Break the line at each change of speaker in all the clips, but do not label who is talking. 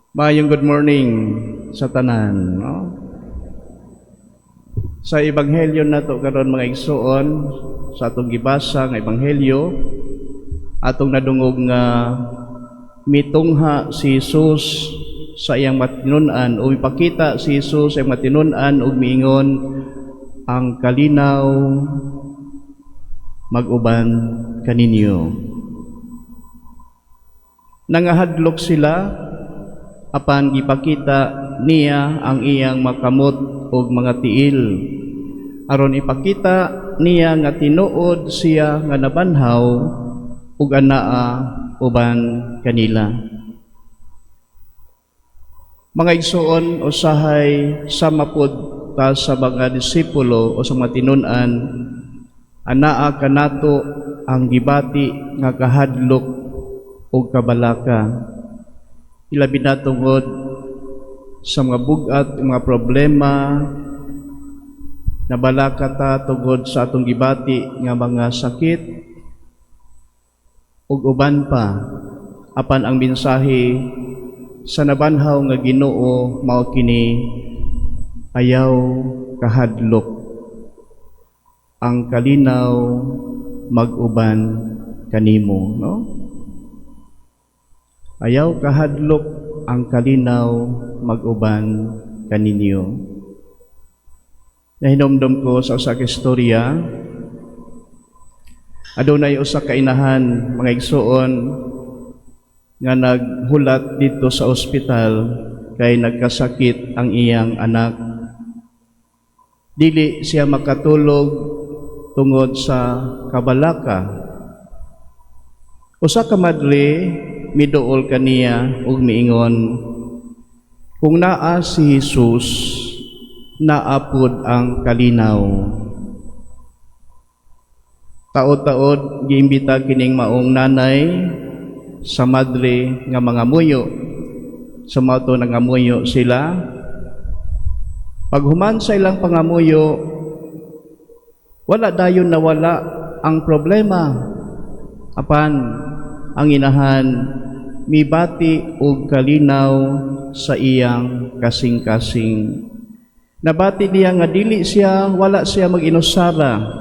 Maayong good morning sa tanan, no? Sa ebanghelyo nato karon, mga igsuon, sa atong gibasa nga ebanghelyo, atong nadungog nga mitungha si Jesus sa iyang matinun-an o mipakita si Jesus sa iyang matinun-an ug miingon, "Ang kalinaw mag-uban kaninyo." Nangahadlok sila, apan gipakita niya ang iyang makamot ug mga tiil aron ipakita niya nga tinuod siya nga nabanhaw ug anaa uban kanila. Mga igsuon, usahay sama pod ta sa mga disipulo o sa mga tinun-an, anaa kanato ang gibati nga kahadlok ug kabalaka, ilabi na tungod sa mga bug-at, mga problema. Nabalaka ta tungod sa atong gibati nga mga sakit ug uban pa. Apan ang mensahe sa nabanhaw nga Ginoo mao kini: "Ayaw kahadlok, ang kalinaw mag-uban kanimo," no? "Ayaw kahadlok, ang kalinaw mag-uban kaninyo." Nahinomdom ko sa usa ka istorya. Adunay usa ka inahan, mga igsuon, nga naghulat dito sa ospital kay nagkasakit ang iyang anak. Dili siya makatulog tungod sa kabalaka. Usa ka madre miduol kaniya ug miingon, "Kung naa si Jesus, naa pod ang kalinaw." Taod-taod giimbita kining maong nanay sa madre nga mangamuyo. Sa mao to nangamuyo sila. Paghuman sa ilang pangamuyo, wala dayon nawala ang problema. Apan ang inahan mibati og kalinaw sa iyang kasing-kasing. Nabati niya nga dili siya, wala siya mag-inusara.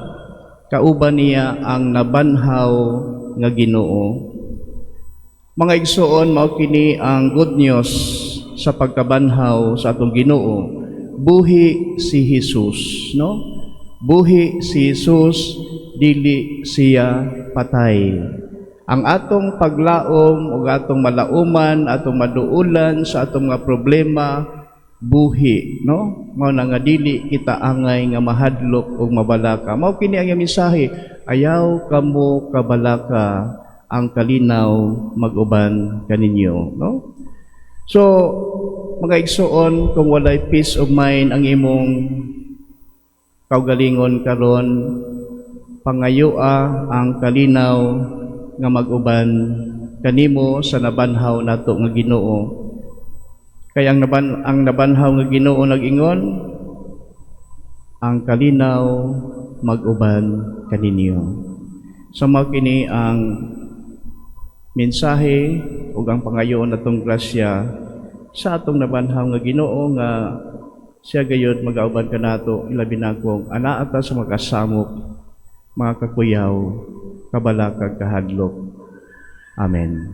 Kauban niya ang nabanhaw nga Ginoo. Mga igsuon, mao kini ang good news sa pagkabanhaw sa atong Ginoo. Buhi si Jesus, no? Buhi si Jesus, dili siya patay. Ang atong paglaom ug atong malauman, atong maduulan sa atong mga problema, buhi, no? Mao na nga dili kita angay nga mahadlok ug mabalaka. Mao kini ang iyang mensahe: "Ayaw kamo kabalaka, ang kalinaw mag-uban kaninyo," no? So, mga igsuon, kung walay peace of mind ang imong kaugalingon karon, pangayoa ang kalinaw nga mag-uban kanimo sa nabanhaw nato nga Ginoo. Kay ang nabanhaw nga Ginoo nag-ingon, "Ang kalinaw mag-uban kaninyo." So mao kini ang mensahe ug ang pangayoon natong grasya sa atong nabanhaw nga Ginoo nga siya gayud magauban kanato, ilabi na kung anaa ta sa mga kasamok, mga kakuyaw, kabalakag, kahadlok. Amen.